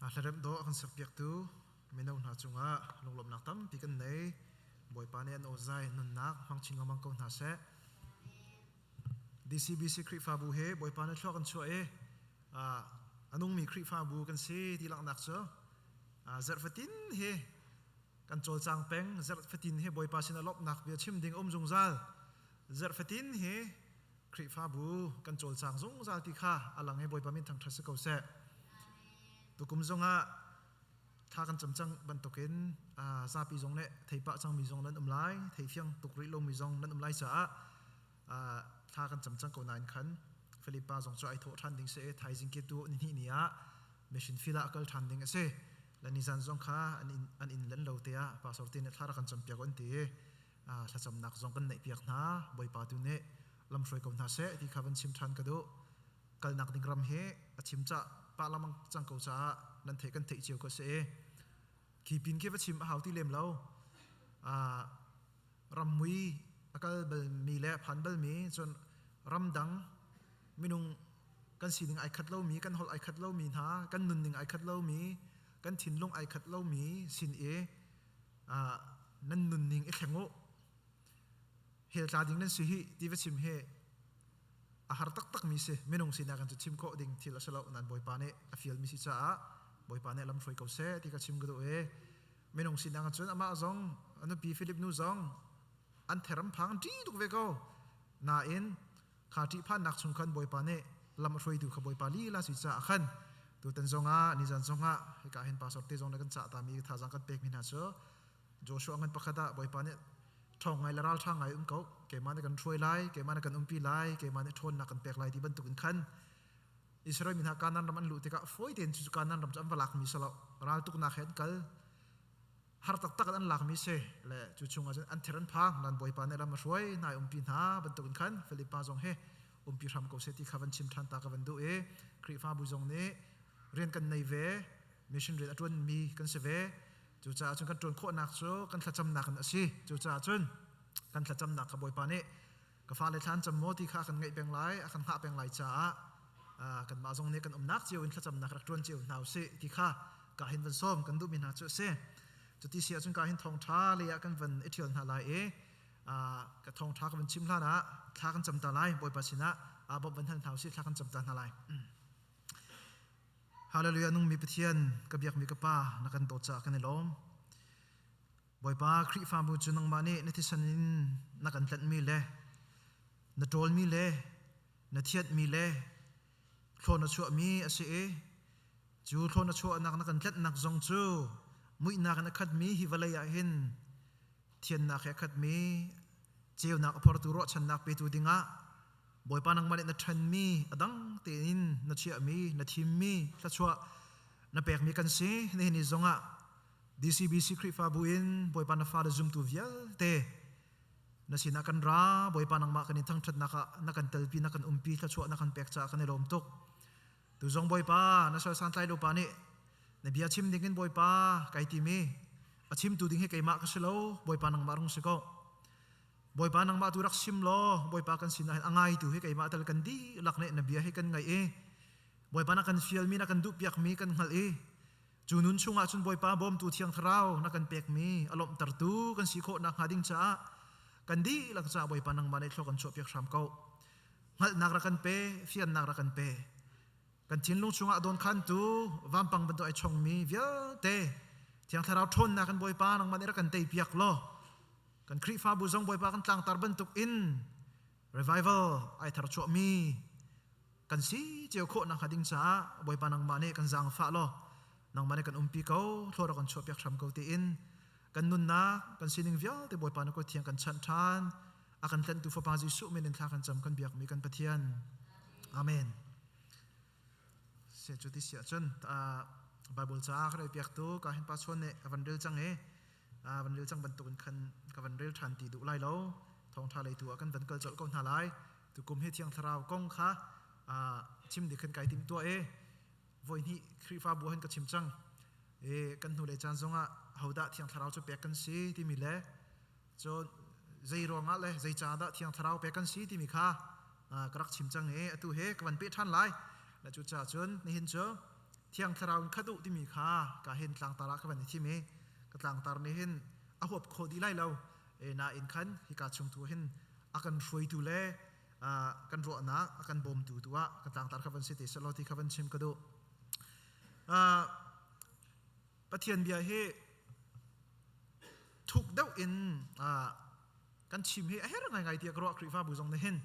Hlaremh dawh a kan sakpiaktu mino hna cungah lunglawmhnak tampi kan nei. Bawipa nih an awzai nunnak hmang chin lengmang ko hna seh. DCBC Khrihfabu he Bawipa nih thluak kan chuah i a nungmi Khrihfabu kan si ti langhnak cu zarh fatin hi kan cawlcang peng. Zarh fatin hi Bawipa sinah lawmhnak bia chim ding um zungzal. Zarh fatin hi Khrihfabu kan cawlcang zungzal ti kha a lang i Bawipa min thangṭhat si ko seh. Tukum zongah thla kan cam cang bantukin zapi zong nih theipah cangmi zong nan um lai, theifiang tuk rih lomi zong nan um lai caah thla kan cam cang ko nain khan Filipa zong cu ai thawh ṭhan ding si i thaizing ke tu ni hnih ni ah mission field ah a kal ṭhan ding a si. Le nizan zong kha an inn len lo te ah pastor te nih thla rak kan campiak an ti i thlacamnak zong kan neihpiak hna. Bawipa tu nih lamhruai ko hna seh ti kha van chim ṭhan ka duh. Kalnak ding ram hi a chim ca pah lamang cang ko caah nan theih kan theih cio ko si i khi pin khi va chim a hau ti lem lo. Ram mui a kal balmi le a phan balmi cun ramdang minung kan sining ai khat lomi kan holh ai khat lomi hna kan nunning ai khat lomi kan thinlung ai khat lomi sin i nan nunning i thleng u hell tla ding nan si hi ti va chim hi a har taktak mi si. Minung sinak in cu chim khawh ding thil a si lo nan Bawipa nih a fial mi si caah Bawipa nih lam hruai ko seh ti ka chim ka duh i minung sinak ah cun amah zong a nupi Philip nu zong an theram phang ṭi tuk ve ko nain kha ṭihphannak chung khan Bawipa nih lam a hruaitu kha Bawipa lila si caah khan tutan zongah nizan zongah hika hin pastor te zong le kan cah ta mi thazaang kan pek mi hna cu Joshua ngan pakhat ah Bawipa nih ṭhawng ngai le ralṭha ngai um ko, keimah nih kan hruai lai, keimah nih kan umpi lai, keimah nih ṭhawnnak kan pek lai ti bantuk in khan Israel mi hna Kanaan ram an luh tikah fawi tein cu Kanaan ram cu an va lakmi si lo. Raltuknak he an kal, har taktak in an lakmi si le cu chungah cun an ther an phang. Nan Bawipa nih lam a hruai hna i umpi hna bantuk in khan Filipa zong hi umpi hram ko seh ti kha van chim ṭhan ta ka van duh i Khrihfabu zong nih rian kan nei ve, mission rian a ṭuanmi kan si ve. Cucaah cun kan ṭuan khawhnak cu kan thlacamnak in a si. Cucaah cun kan thlacamnak kha Bawipa nih ka fale thla an cam maw ti kha a kan ngaih peng lai, a kan hngah peng lai caah kanmah zong nih kan umnak cio in thlacamnak rak ṭuan cio hna usih ti kha ka hin van sawm kan duhmi hna cu a si. Cuti si ahcun ka hin thawngṭha lei ah kan van i ṭhial hna lai i ka thawngṭha ka van chim hlan ah thla kan cam ta lai. Bawipa sinah bawmh van hal hna usih, thla kan cam ta hna lai. Hallelujah, nungmi Pathian, ka biakmi ka Pa, na kan dawt caah kan i lawm. Bawipa, Khrihfabu cu nangmah nih na thisen in na kan tlanhmi le na ṭawlmi le na thianhmi le thlawn na chuahmi a si i cu thlawn na chuahnak na kan tlanhnak zong cu muihnak in a khatmi hi vawlei ah hin thiannak he a khatmi ceunak a phortu ruahchannak petu dingah Bawipa, nangmah nih na ṭhenmi, a dang tein na chiahmi, na thimmi thluachuah na pekmi kan si. Nihin ni zongah DCBC Khrihfabu in Bawipa, na fale zumtu vialte na sinah kan ra. Bawipa, nangmah kan in thangṭhatnak ah na kan telpi, na kan umpi, thluachuah na kan pek caah kan i lawm tuk. Tu zong Bawipa, na sal santlai lo pa nih na bia chim dingin Bawipa kai timi a chimtu ding hi keimah ka si lo, Bawipa, nangmah rung si ko. Bawipa, nangmah tu rak sim law Bawipa, kan sinah hin a ngaitu hi keimah tal kan dihlak nih na bia hi kan ngaih i Bawipa, na kan fialmi, na kan duhpiakmi kan hngalh i cu nun chungah cun Bawipa, bawmtu Thiang Thlarau na kan pekmi a lawmhtertu kan si khawh nakhnga ding caah kan dihlak caah Bawipa, nangmah nih thlua kan chuahpiak hram ko. Hngalhnak rak kan pe, fiannak rak kan pe. Kan thinlung chungah dawnkhantu vampang bantuk ai chongmi vialte Thiang Thlarau ṭhawnnak in Bawipa, nangmah nih rak kan teipiak law kan Khrihfabu zong Bawipa, kan tlangtar bantuk in revival ai thar chuahmi kan si cio khawh nakhnga ding caah Bawipa, nangmah nih kan zaangfah law nangmah nih kan umpi ko, thlua rak kan chuahpiak hram ko tiin kan nunnak, kan sining vialte Bawipa, na kut thiang kan chanh ṭhan. A kan tlanhtu Fapa Jesuh min in thla kan cam, kan biakmi kan Pathian. Amen. Se cu ti si ahcun Bible ca ka rel piaktu ka hin pa chuan nih a van rel cang i van rel cang bantukin khan ka van rel ṭhan ti duh lai lo. Thawngṭha leitu ah kan van kal colh ko hna lai. Tukum hi Thiang Thlarau kong kha chim ding khan kai tim tuah i voi hnih Khrihfabu han ka chim cang. I kan hnulei caan zongah hodah Thiang Thlarau cu pek kan si timi le cun zei ruangah le zei ca dah Thiang Thlarau pek kan si timi kha ka rak chim cang i atu he ka van peh ṭhan lai. Le cucaah cun nihin cu Thiang Thlarau in khat u timi kha ka hin tlangtar ah ka van i thim i ka tlangtar nih hin a huap khawh dih lai lo. E, nain khan hika chung tu hin a kan hruaitu le kan ruahnak a kan bawmtu tu ah ka tlangtar kha van si te selaw ti kha van chim ka duh. Pathian bia hi thuk deuh in kan chim hi a her ngaingai tiah ka ruah. Khrihfabu zong nih hin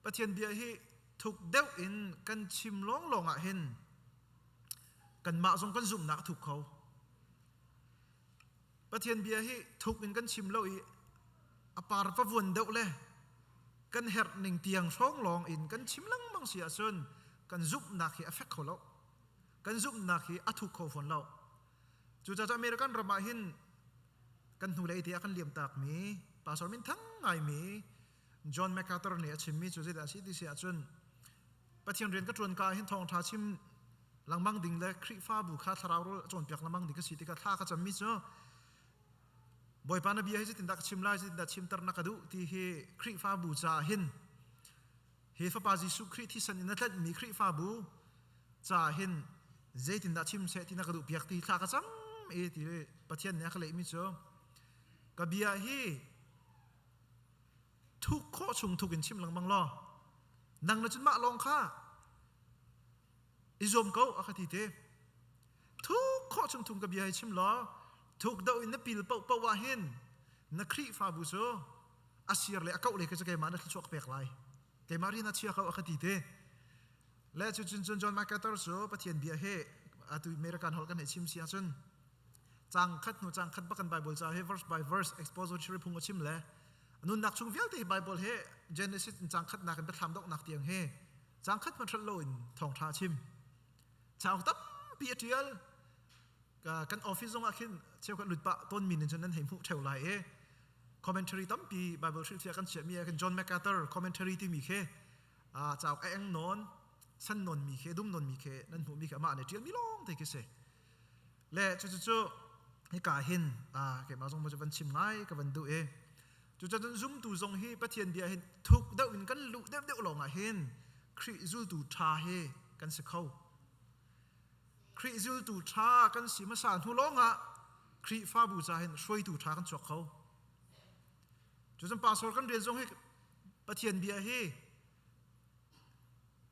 Pathian bia hi thuk deuh in kan chim lawnglawng ah hin kanmah zong kan zumhnak a thuk kho. Pathian bia hi thuk in kan chim lo i a par pavuan deuh le kan herh ning tiang hrawng lawng in kan chim lengmang si ahcun kan zumhnak hi a fek kho lo. Kan zumhnak hi a thuk kho fawn lo. Cucaah American ram ah hin kan hnulei te ah kan liam takmi pastor min thang ngaimi John MacArthur nih a chimmi cu zeidah a si ti si ahcun, Pathian rian ka ṭuan ka ah hin thawngṭha chim lengmang ding le Khrihfabu kha thlarau rawl cawnpiak lengmang ding ka si tikah thla ka cammi cu, Bawipa, na bia hi zeitindah ka chim lai, zeitindah chimter na ka duh ti hi, Khrihfabu caah hin, hi Fapa Jesuh Khrih thisen in na tlanhmi Khrihfabu caah hin zeitindah chim seh ti na ka duh piak ti thla ka cam i ti Pathian nih a ka lehmi cu, ka bia hi thuk khawh chung thuk in chim lengmang law nang na cun mah lawng kha i zuam ko, a ka ti te. Thuk khawh chung thung ka bia hi chim law thuk deuh in na pil paoh paoh ah hin na Khrihfabu cu a sir le a kauh le ka cu keimah na thluachuah ka pek lai, keimah rian a chia ko, a ka ti te. Le cu cun cun John MacArthur cu Pathian bia he atu American holh kan hei chim si ahcun cang khat hnu cang khat bak kan Bible ca he verse by verse expository phung a chim le nunnak chung vialte hi Bible he Genesis in cang khatnak in Biathlam donghnak tiang he cang khat hmanh hrelh loin thawngṭha a chim. Cauk tampi a ṭial. Kan office zong ah khin cheukhat lut pah tawn min in cun nan hei hmuh ṭheo lai i commentary tampi Bible hrilhfiah kan chiahmi ah khin John MacArthur commentary timi khi cauk a eng nawn san nawn mi khi, dum nawn mi khi nan hmuh mi khi amah nih ṭial mi lawng te khi si. Le cucu hika hin keimah zong cu van chim ngai ka van duh i cucun zumtu zong hi Pathian bia hin thuk deuh in kan luh deuh deuh lawng ah hin Khrih zultu ṭha hi kan si kho. Khrih zultu ṭha kan si hmasa hnu lawng ah Khrihfabu ca hin hruaitu ṭha kan chuak kho. Cucun pastor kan rian zong hi Pathian bia hi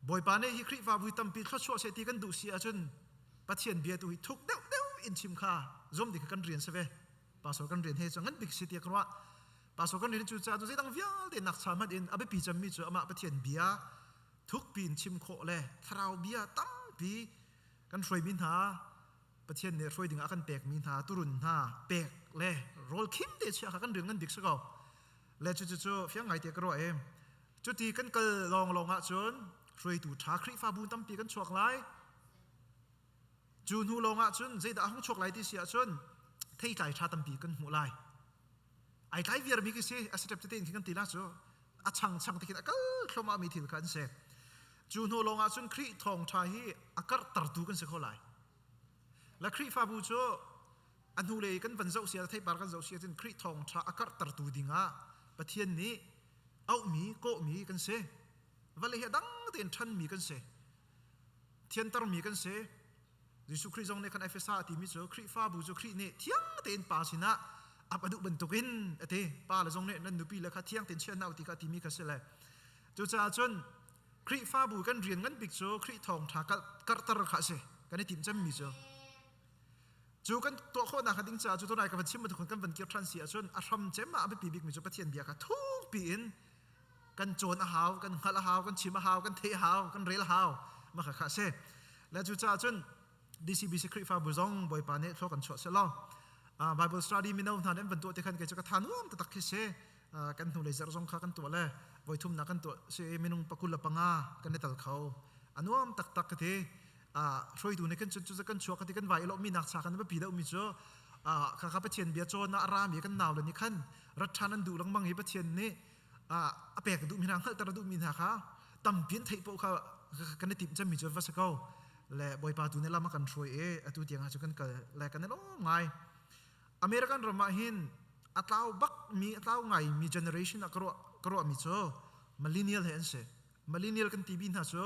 Bawipa nih hi Khrihfabu tampi thluachuah seh ti kan duh si ahcun Pathian bia tu hi thuk deuh deuh in chim kha zum ding kan rian si ve. Pastor kan rian he cu ngan bik si tiah ka ruah. Pastor kan rian cu ca cu zeidang vialte nak cha hmanh in a biapi cemmi cu amah Pathian bia thukpi in chim khawh le thlarau bia tampi kan hruaimi hna, Pathian nih hruai ding ah kan pekmi hna turun hna pek le rawl khim te chia kha kan rian ngan bik si ko. Le cu cu cu fiang ngai te ka ruah i cuti kan kal lawnglawng ahcun hruaitu ṭha Khrihfabu tampi kan chuak lai. Cu hnu lawng ahcun zeidah a hung chuak lai ti si ahcun theitlai ṭha tampi kan hmuh lai. Ai tlai viarmi khi si, a step tete in kan ti la cu a chang chang te khin a kal thluahmah mi thil kha an si. Cu hnu lawng ahcun Khrih thawngṭha hi a karhtertu kan si kho lai. La Khrihfabu cu a hnulei kan van zoh sia, theipar kan zoh sia cun Khrih thawngṭha a karhtertu dingah Pathian nih auhmi, kawhmi kan si. Vale hi a dang tein ṭhanmi kan si. Thiantermi kan si. Jesuh Khrih zong nih khan Efesa a timi cu Khrihfabu cu Khrih nih thiang tein Pa sinah ap a duh bantukin a ti. Pa le zong nih nan nupi le kha thiang tein chia hna u ti kha timi kha si le. Cucaah cun Khrihfabu kan rian ngan bik cu Khrih thawngṭha karhter kha a si. Kan i timh cemmi cu. Cu kan tuah khawhnak ding caah cu tunai ka van chim bantuk kan van kir ṭhan si ahcun a hram cem ah a biapi bikmi cu Pathian bia kha thukpi in kan cawn a hau, kan hngalh a hau, kan chim a hau, kan theih a hau, kan rel a hau. Mah kha kha a si. Le cu caah cun DCBC Khrihfabu zong Bawipa nih thlua kan chuah selaw Bible study mino hna nih an van tuah te khan kei cu ka tha nuam taktak khi si. Kan hnulei zarh zong kha kan tuah le voithumnak kan tuah si, minung 25 kan i tel kho, a nuam taktak ka ti. Hruaitu nih kan cun cu kan chuak ka ti, kan vai i lawmmi nak cha kan biapi deuhmi cu kha kha Pathian bia cawn ah a rami kan nau le nih khan rat ṭhan an duh lengmang i Pathian nih a pek duhmi hna, hngalhter a duhmi hna kha tampi an theih paoh kha kan i timh cemmi cu va si ko. Le Bawipa tu nih lam a kan hruai i atu tiang ah cu kan kal le kan i lawm ngai. American ram ah hin a tlau bak mi, a tlau ngai mi generation ah ka ruah mi cu millennial he an si. Millennial kan ti mi hna cu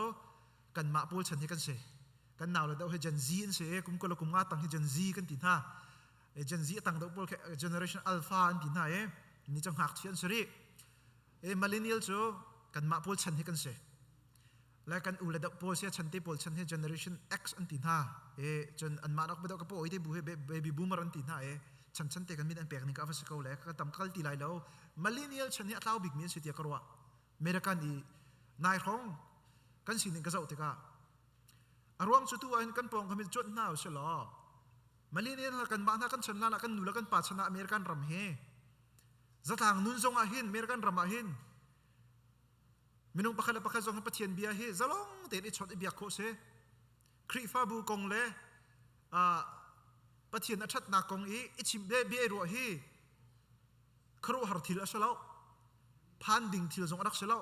kanmah pawl chan hi kan si. Kan nau le deuh hi Gen Z an si i kum kul le kum nga tang hi Gen Z kan ti hna. Gen Z a tang deuh pawl khi Generation Alpha an ti hna i ni cu ngakchia an si rih. E millennial cu kanmah pawl chan hi kan si. Le kan u le deuh pawl sia chan te pawl chan hi Generation X an ti hna. E cun anmah nak bedeuh ka paw te bu hi baby boomer an ti hna e chan chan te kan min an pek ning ka va si ko le ka tam kal ti lai lo. Millennial chan hi a tlau bik mi an si tiah ka ruah. American i nai hrawng kan sining ka zoh tikah a ruang cu tu ahhin kan pawng kam in cuanh hna usih law Millennial hna kanmah hna kan chan hlan ah kan nu le kan pa chan ah American ram hi zatlang nun zong ah hin American ram ah hin minung pakhat le pakhat zong hi Pathian bia hi zalong tein i chawnh i biak khawh si. Khrihfabu kong le Pathian a ṭhatnak kong i i chimh le bia i ruah hi khuaruahhar thil a si lo. Phan ding thil zong a rak si lo.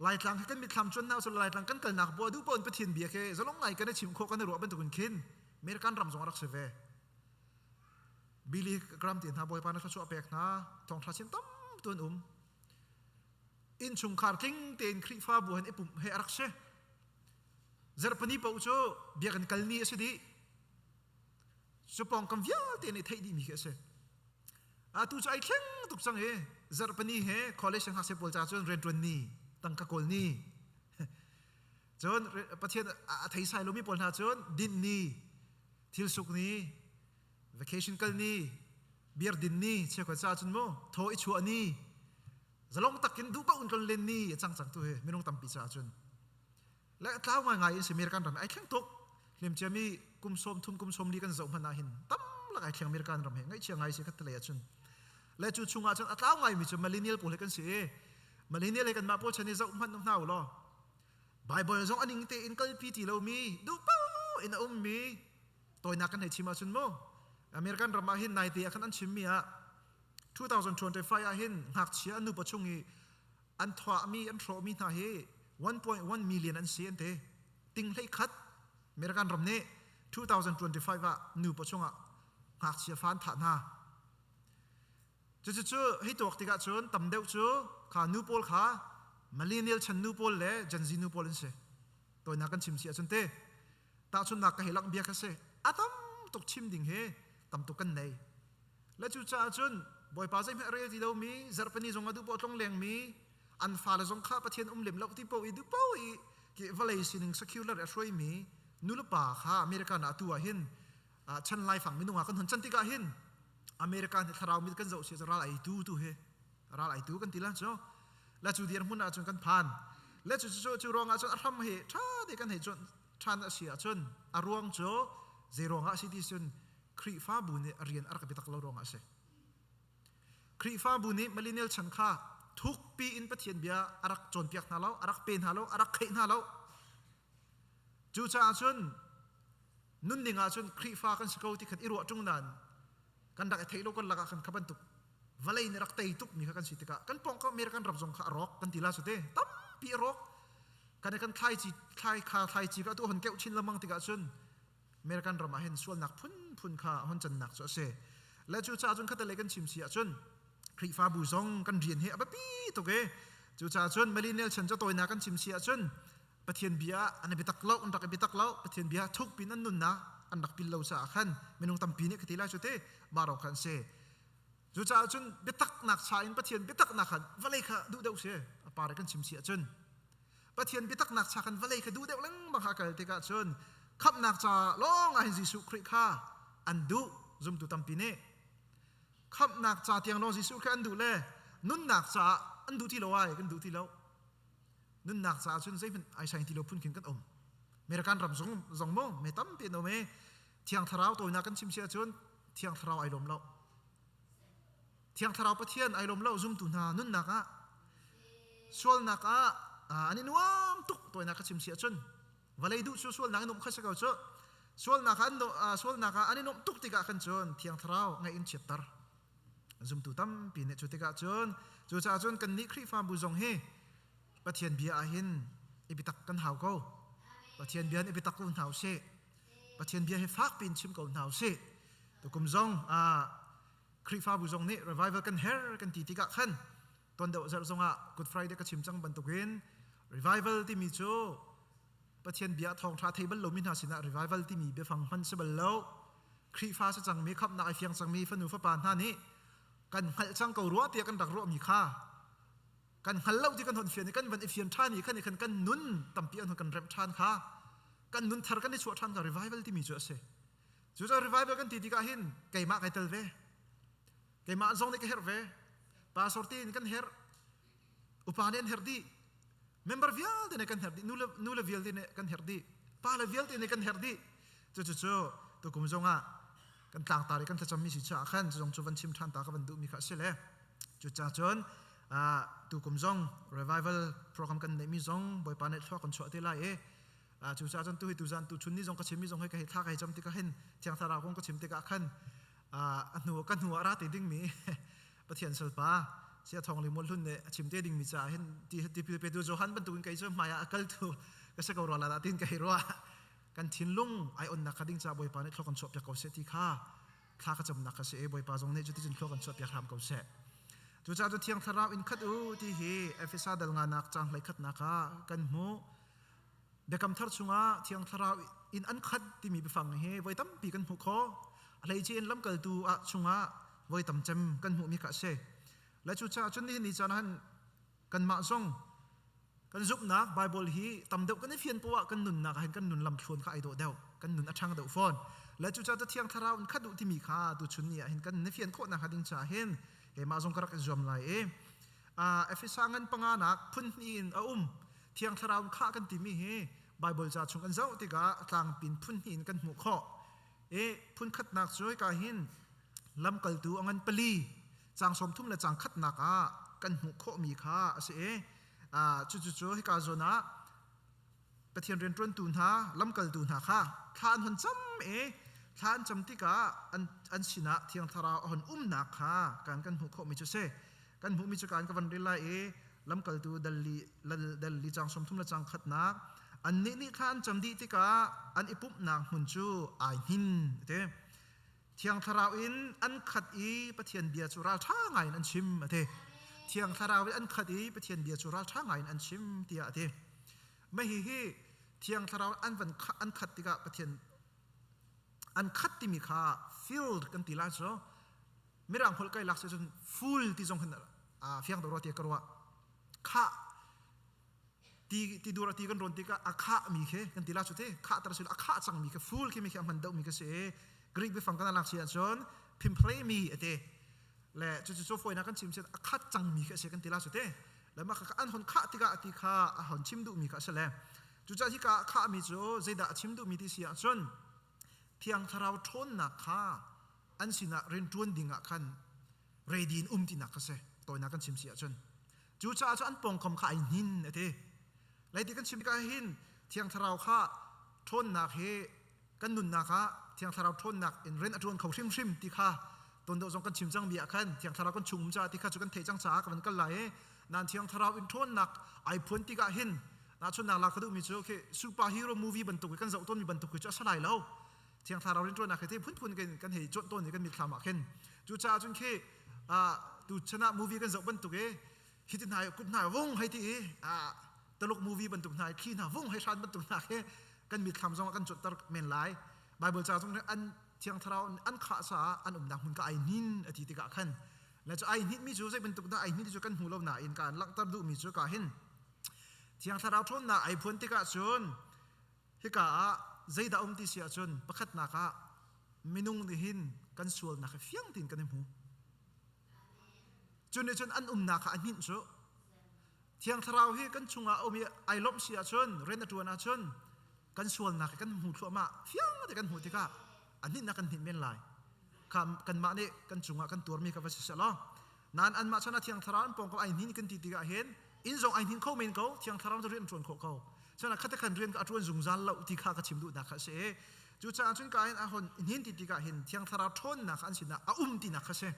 Laitlang hi kan mitthlam cuan hna usih Laitlang kan kalnak bu duh paoh in Pathian bia khi zalong ngai kan i chim khawh kan i ruah bantukin khin American ram zong a rak si ve. Billy Graham ti hna Bawipa na thluachuah pek hna thawngṭha chim tam tu an um. Innchungkhar tling tein Khrihfabu han i pumh he a rak si. Zarhpini paoh cu biakinn kal ni a si dih. Cu pawngkam vialte nih theih dihmi khi a si. Atu cu ai thleng tuk cang i zarhpini he college ngakchia pawl ca cun rianṭuan ni, tangka kawl ni. Cun Pathian a thei sai lomi pawl hna cun dinh ni, thil suk ni, vacation kal ni, beer din ni, cheukhat ca cun mu thaw i chuah ni, zalong takin duh paoh in tlon len ni a cang cang tu hi minung tampi caah cun le tlau ngaingai in si American ram ai thleng tuk hlimcia mi kum sawm thum kum sawm li kan zoh hmanh ah hin tam lak ai thleng American ram he ngaihchia ngai si khat te lei ah cun le cu chungah cun a tlau ngai mi cu millennial pawl he kan si i millennial he kanmah pawl chan i zoh hmanh hna u law Bible zong aning te in kalpi ti lomi duh paoh in a ummi tawinak kan hei chim ahcun mu American ram ah hin naite ah khan an chimmi ah 2025 ah hin ngakchia an nupa chung i an thuahmi an hrawhmi hna hi 1.1 million an si an ti ting hlei khat American ram nih 2025 ah nupa chungah ngakchia fa an thah hna cucu hei tuak tikah cun tam deuh cu kha nu pawl kha millennial chan nu pawl le Gen Z nu pawl an si toinak kan chim si ahcun te tahchunnak ka hei langh bia kha si a tam tuk chim ding hi tam tuk kan nei le cucaah cun Bawipa zeihmanh a rel ti lomi zarhpini zong a duh paoh tlong lengmi an fale zong kha Pathian um lem lo ti paoh i duh paoh i ki vawlei sining secular a hruaimi nulepa kha American ah tu ah hin chan laifang minung ah kan hun chan tikah hin American hi thlarau mit kan zoh si ral ai tu tu hi ral ai tu kan ti lan cu la cu dir hmun ah cun kan phan le cu cu cu ruang ah cun a hram hi tha te kan hei cun than a si ahcun a ruang cu zei ruang ah si ti cun Khrihfabu nih a rian a rak biatak lo ruangah a si. Khrihfabu nih millennial chan kha thukpi in Pathian bia a rak cawnpiak hna lo, a rak pe hna lo, a rak kheih hna lo. Cucaah cun nunning ah cun Khrihfa kan si ko ti khan i ruah ṭung nain kan rak i theih lo kan lakah khan kha bantuk vawlei nih rak tei tuk mi kha kan si tikah kan pawngkam American ram zong kha a rawk kan ti la cu te tampi a rawk kan kan thlai ci thlai kha thlai ci kha tu hon keuh chin lengmang tikah cun American ram ah hin sualnak phunphun kha hon cannak cu a si. Le cucaah cun khatalei kan chim si ahcun Khrihfabu zong kan rian hi a biapi tuk i cucaah cun millennial chan cu tawinak kan chim si ahcun Pathian bia an i biatak lo an rak i biatak lo Pathian bia thuk pin an nunnak an rak pil lo caah khan minung tampi nih ka ti lai cu ti mah ro kha an si. Cucaah cun biataknak cha in Pathian biataknak khan vawlei kha duh deuh si a par kan chim si ahcun Pathian biataknak cha kan vawlei kha duh deuh lengmang kha kal tikah cun khamhnak ca lawng ah hin Jesuh Khrih kha an duh zumtu tampi nih khamhnak ca tiang lawng Jesuh kha an duh le nunnak caah an duh ti lo ai kan duh ti lo nunnak caah cun zeihmanh ai sai ti lo phun khin kan um American ram zong zong mu me tampi an um i Thiang Thlarau tawinak kan chim si ahcun Thiang Thlarau ai lawm lo Thiang Thlarau Pathian ai lawm lo zumtu hna nunnak ah sualnak ah an i nuam tuk tawinak ka chim si ahcun vawlei duh cu sualnak in um kha si ko cu sualnak ah sualnak ah an i nuamh tuk tikah khan cun Thiang Thlarau ngaih in chiatter zumtu tampi nih cu tikah cun cucaah cun kannih Khrihfabu zong hi Pathian bia ah hin i biatak kan hau ko Pathian bia in i biatak ko hna usih Pathian bia hi fak piin chim ko hna usih tukum zong Khrihfabu zong nih revival kan her kan ti tikah khan tuan deuh zarh zongah Good Friday ka chim cang bantukin revival timi cu Pathian bia thawngṭha thei bal lomi hna sinah revival timi biafang hman si bal lo. Khrihfa si cangmi khamhnak ai fiang cangmi fanu fapa hna nih kan hngalh cang ko rua tiah kan rak ruahmi kha kan hngal lo ti kan hon fian i kan van i fian ṭhan i khan i khan kan nun tampi an hon kan remh ṭhan kha kan nun thar kan i chuah ṭhan kha revival timi cu a si. Cucaah revival kan ti tikah hin keimah kai tel ve. Keimah zong nih ka herh ve. Pastor tiin kan herh. Upa nih an herh dih. Member vialte nih kan herh dih. Nule vialte nih kan herh dih. Pa le vialte nih kan herh dih. Cucu tukum zongah kan tlangtar i kan thlacammi si caah khan cu zong cu van chim ṭhan ta ka van duhmi kha a si le cucaah cun tukum zong revival program kan neihmi zong Bawipa nih thluak kan chuah te lai i cucaah cun tuhi tuzan tuchun ni zong ka chimmi zong hi ka hei thla ka hei cam tikah hin Thiang Thlarau kong ka chim tikah khan a hnu ka hnu ah ra te dingmi Pathian salpa sia thong le mual hlun nih a chim te dingmi caah hin tipil petu Johan bantukin kei cu hmai ah a kal tu ka si ko rua la tin ka hei ruah kan thinlung ai onnak kha ding caah Bawipa nih thluak kan chuah piak ko seh ti kha thla ka camnak kha si e Bawipa zong nih cuticun thluak kan chuah piak hram ko seh. Cucaah cu Thiang Thlarau in khat u ti hi Efesa dal nganak caang hlei khatnak ah kan hmuh. Biakam thar chungah Thiang Thlarau in an khat timi biafang hi voi tampi kan hmuh khawh. A hleice in lamkaltu ah chungah voi tam cem kan hmuhmi kha a si. Le cucaah cun nihin ni caan ah kanmah zong kan zumhnak Bible hi tam deuh kan i fian poah kan nunnak ah hin kan nun lamthluan kha ai dawh deuh, kan nun a ṭhang deuh fawn. Le cucaah Thiang Thlarau in khat duh timi kha tuchun ni ah hin kan i fian khawh nakhnga ding caah hin keimah zong ka rak i zuam lai i Efesa ngan panganak phun hnih in a um. Thiang Thlarau in khah kan timi hi Bible ca chung kan zoh tikah a tlangpin phun hnih in kan hmuh khawh. I phun khatnak cu hika hin lamkaltu a ngan pali caang 30 le caang khatnak ah kan hmuh khawhmi kha a si i cucu hika zawn ah Pathian rianṭuantu hna lamkaltu hna kha thla an hon cam i thla an cam tikah an sinah Thiang Thlarau a hon umnak kha kan kan hmuh khawhmi cu si. Kan hmuhmi cu kan ka van rel lai i lamkaltu dal li caang 30 le caang khatnak annih nih thla an cam dih tikah an i pumhnak hmun cu ai hnin ti. Thiang Thlarau in an khat i Pathian bia cu ralṭha ngaiin an chim a ti. Thiang Thlarau in an khat i Pathian bia cu ralṭha ngaiin an chim tiah a ti. Mah hihi Thiang Thlarau an van an khat tikah Pathian an khat timi kha filled kan ti lai cu mirang holh kai lak si cun full ti zong hin fiang dawh rua ti ka ruah. Khah ti ti dur ti kan rawn tikah a khah mi khi kan ti la cu te khah tar sil a khah cang mi khi full khi mi khi a hman deuh mi khi si Greek biafang kan lak si ahcun phimphre mi ate le cu cu foina kan chim a khat cang mi khi a si kan ti la cu te le mah kha an hon khah tikah ti kha a hon chim duh mi kha a si le cucaah hi ka khah mi cu zeidah a chim duh mi ti si ahcun Thiang Thlarau ṭhawnnak kha an sinah rianṭuan ding ah khan ready in um tinak kha si tawinak kan chim si ahcun cucaah cu an pawngkam kha ai hnin a ti lai ti kan chim tikah hin Thiang Thlarau kha ṭhawnnak hi kan nunnak ah Thiang Thlarau ṭhawnnak in rian a ṭuan kho hrimhrim ti kha ton deuh zong kan chim cang mi ah khan Thiang Thlarau kan chung um caah ti kha cu kan theih cang caah kan kal lai i nan Thiang Thlarau in ṭhawnnak ai phuan tikah hin nahchunnak lak ka duhmi cu khi superhero movie bantuk kan zoh tawnmi bantuk cu a si lai lo Thiang Thlarau rianṭuannak hi phunphun kan kan hei cuanh tawn i kan mitthlam ah khin cucaah cun khi tu chan ah movie kan zoh bantuk i hi ti hna kut hna vung hei ti i Taluk movie bantuk hna thli hna vung hei hran bantuk hna khi kan mitthlam zong ah kan cuanhter men lai Bible ca zong an Thiang Thlarau an khah caah an umnak hmun ka ai hnin a ti tikah khan le cu ai hnin mi cu zei bantuk dah ai hnin ti cu kan hmu lo nain ka an langhter duhmi cu ka hin Thiang Thlarau ṭhawnnak ai phuan tikah cun Hika ah zeidah um ti si ahcun pakhatnak ah minung nih hin kan sualnak hi fiang tein kan i hmu. Cu nih cun an umnak kha a hninh cu. Thiang Thlarau hi kan chungah a um i ai lawmh si ahcun rian a ṭuan ahcun kan sualnak hi kan hmu thluahmah fiang te kan hmuh tikah a hninhnak kan hninh men lai. Kha kanmah nih kan cungah kan tuarmi kha va si seh law nain anmah chan ah Thiang Thlarau an pawng ko ai hnin kan ti tikah hin inn zong ai hnin kho men ko Thiang Thlarau cu rian ṭuan khawh ko cun khate khan rian a ṭuan zungzal lo ti kha ka chim duhnak kha a si i cucaah cun ka hin a hon hnin ti tikah hin Thiang Thlarau ṭhawnnak an sinah a um tinak kha si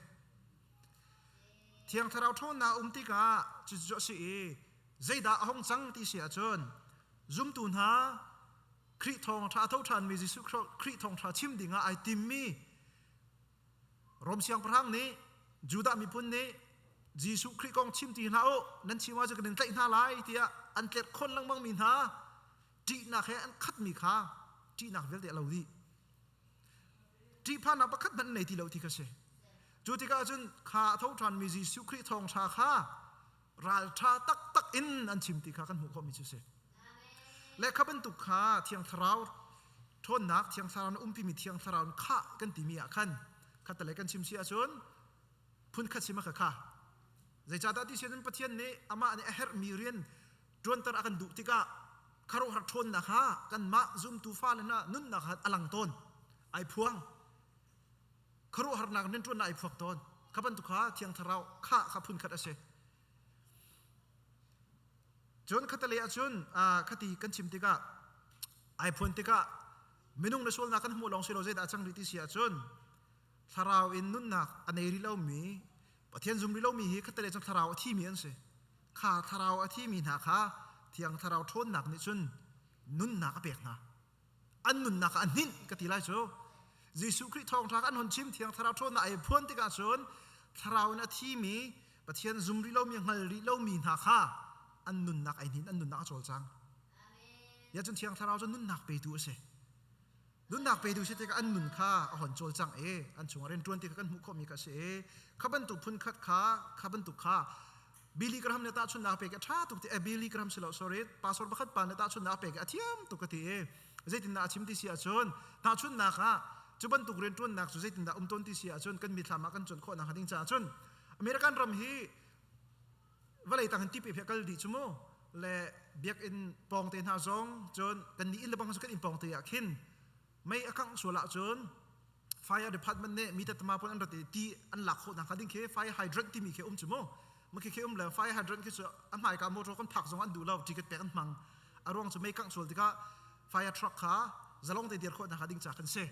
Thiang Thlarau ṭhawnnak a um tikah cucu a si i zeidah a hong cang ti si ahcun zumtu hna Khrih thawngṭha a tho ṭhanmi Jesuh Khrih thawngṭha chim dingah ai timmi Rom siangpahrang nih Judah miphun nih Jesuh Khrih kong chim ti hlah u nan chim ahcun kan in tlaih hna lai tiah an tlerhkhawn lengmang mi hna. Ṭihnak he an khatmi kha ṭihnak vialte a lo dih. Ṭihphannak pakhat hmanh nei ti lo ti kha si. Cu tikah cun kha a tho ṭhanmi Jesuh Khrih thawngṭha kha ralṭha taktak in an chim ti kha kan hmuh khawhmi cu si. Le kha bantuk kha Thiang Thlarau ṭhawnnak, Thiang Thlarau na umpimi Thiang Thlarau in khah kan timi ah khan khattelei kan chim si ahcun phunkhat si ma kha kha. Zeicahdah ti si ahcun Pathian nih amah nih a herhmi rian ṭuanter a kan duh tikah khuaruahhar ṭhawnnak kha kanmah zumtu fale hna nunnak ah a lang tawn, ai phuang. Khuaruahharnak nan ṭuannak ai phuak tawn. Kha bantuk kha Thiang Thlarau kha kha phunkhat a si. Cun khatalei ahcun khati kan chim tikah ai phuan tikah minung na sualnak kan hmuh lawng si lo zeidah a cang rih ti si ahcun thlarau in nunnak a nei rih lomi Pathian zum rih lomi hi khatalei cun thlarau a thimi an si. Kha thlarau a thimi hna kha Thiang Thlarau ṭhawnnak nih cun nunnak a pek hna. An nunnak ah a hninh ka ti lai cu. Jesuh Khrih thawngṭha an hon chim Thiang Thlarau ṭhawnnak ai phuan tikah cun thlarau in a thimi Pathian zum rih lomi hngal rih lomi hna kha an nunnak ai hnin an nunnak a cawlcang. Ya cun Thiang Thlarau cu nunnak petu a si. Nunnak petu si tikah an nun kha a hon cawlcang i an chungah rianṭuan ti kha kan hmuh khawhmi kha a si i kha bantuk phun khat kha kha bantuk kha Billy Graham nih tahchunhnak pek a ṭha tuk ti eh Billy Graham si lo sorry pastor pakhat pa nih tahchunhnak pek a thiam tuk ka ti i zeitindah a chim ti si ahcun tahchunhnak ah cu bantuk rianṭuannak cu zeitindah um tawn ti si ahcun kan mithlam ah kan cuan khawh nakhnga ding caah cun American ram hi vawlei tang in tipi phe kal dih cu mu le biakinn pawng te hna zong cun kan nih inn le bang cu kan inn pawng te ah khin mei a kangh sual ahcun fire department nih mi tatama pon an rat i ti an lak khawh nakhnga ding khi fire hydrant timi khi um cu mu ma khi khi um le fire hydrant khi cu a hmaika motor kan phak zong an duh lo ticket pek an hmang a ruang cu mei kangh sual tikah fire truck kha zalong te dir khawh nakhnga ding ca kan si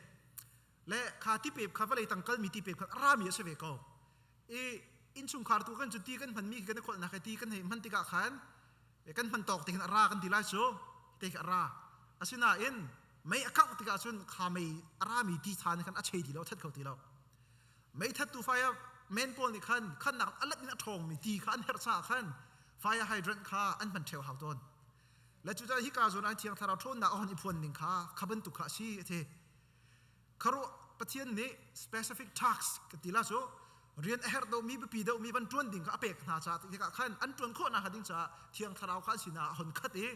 le kha ti pep kha vawlei tang kalmi ti pep kha a rami a si ve ko i innchungkhar tu kan cu ti kan hmanmi kan i kholhnak he ti kan hei hman tikah khan kan hman tawk te khin a ra kan ti lai cu te khi a ra asinain mei a kangh tikah cun kha mei a rami ti tha nih khan a chei ti lo a that kho ti lo mei thattu fire men pawl nih khan khannak a lat in a ṭhawngmi ti kha an herh caah khan fire hydrant kha an hman ṭheo hau tawn le cucaah hika zawn ah thiang thlarau ṭhawnnak a hon i phuan ning kha kha bantuk kha a si a ti Kharuah Pathian nih specific task ka ti la cu rian a herh deuhmi biapi deuhmi van ṭuan ding kha a pek hna caah tikah khan an ṭuan khawh nakhnga ding caah thiang thlarau kha an sinah a hon khat i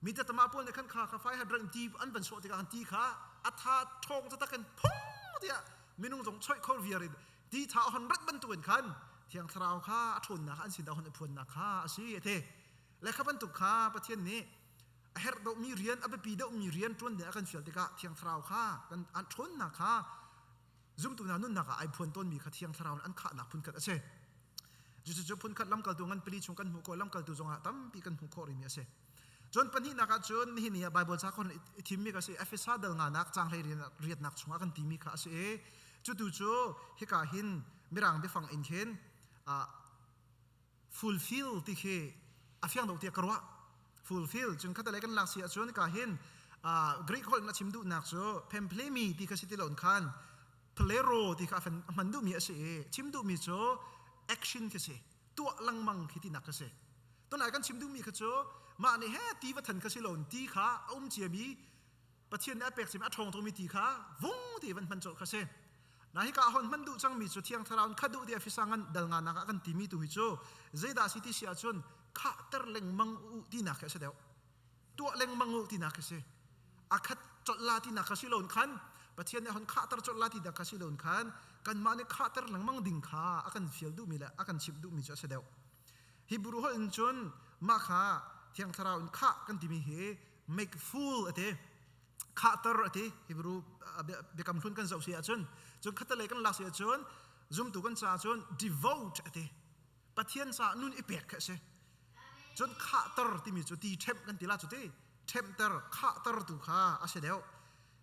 mi tatama pawl nih khan kha kha 500 ti an van sawh tikah khan ti kha a tha ṭhawng taktak in phung tiah minung zong choih kho viar in ti tha a hon rat bantukin khan thiang thlarau kha a ṭhawnnak an sinah hon i phuannak kha a si a ti le kha bantuk kha Pathian nih a herh deuhmi rian a biapi deuhmi rian ṭuan ding a kan fial tikah thiang thlarau kha kan an ṭhawnnak kha zumtu hna nunnak ah ai phuan tawnmi kha thiang thlarau in an khahnak phunkhat a si. Cucu phunkhat lamkaltu ngan pali chung kan hmuh khawh lamkaltu zongah tampi kan hmuh khawh rihmi a si. Cun pahnihnak ah cun nihin ni ah Bible ca kon i thimmi kha si Efesa dal nganak caang hlei riatnak chungah kan timi kha a si i cutu cu hika hin mirang biafang in khin fulfill ti khi a fiang deuh tiah ka ruah fulfill cun khatalei kan lak si ahcun ka hin Greek holh in a chim duhnak cu pemplemi ti kha si ti loin khan plero ti kha a hman duhmi a si i chim duhmi cu action khi si tuah lengmang khi tinak kha si tunai kan chim duhmi kha cu mah nih he ti va than kha si loin ti kha a um ciami Pathian nih a pek cimi a ṭhawng tukmi ti kha vung ti van hman colh kha si na hika hon hman duh cangmi cu thiang thlarau in kha duh ti a fisa ngan dal nga nak ah kan timi tu hi cu zeidah si ti si ahcun khahter lengmang u tinak khi a si deuh tuah lengmang u tinak khi si a khat colh la tinak kha si loin khan Pathian nih hon khahter colh la tinak kha si loin khan kanmah nih khahter lengmang ding kha a kan fial duhmi le a kan chimh duhmi cu a si deuh Hebrew holh in cun mah kha thiang thlarau in khah kan timi hi make full a ti khahter a ti Hebrew biakam hlun kan zoh si ahcun cun khatalei kan lak si ahcun zumtu kan caah cun devote a ti Pathian caah nun i pek kha a si cun khahter timi cu ti ṭhemh kan ti la cu ti ṭhemhter khahter tu kha a si deuh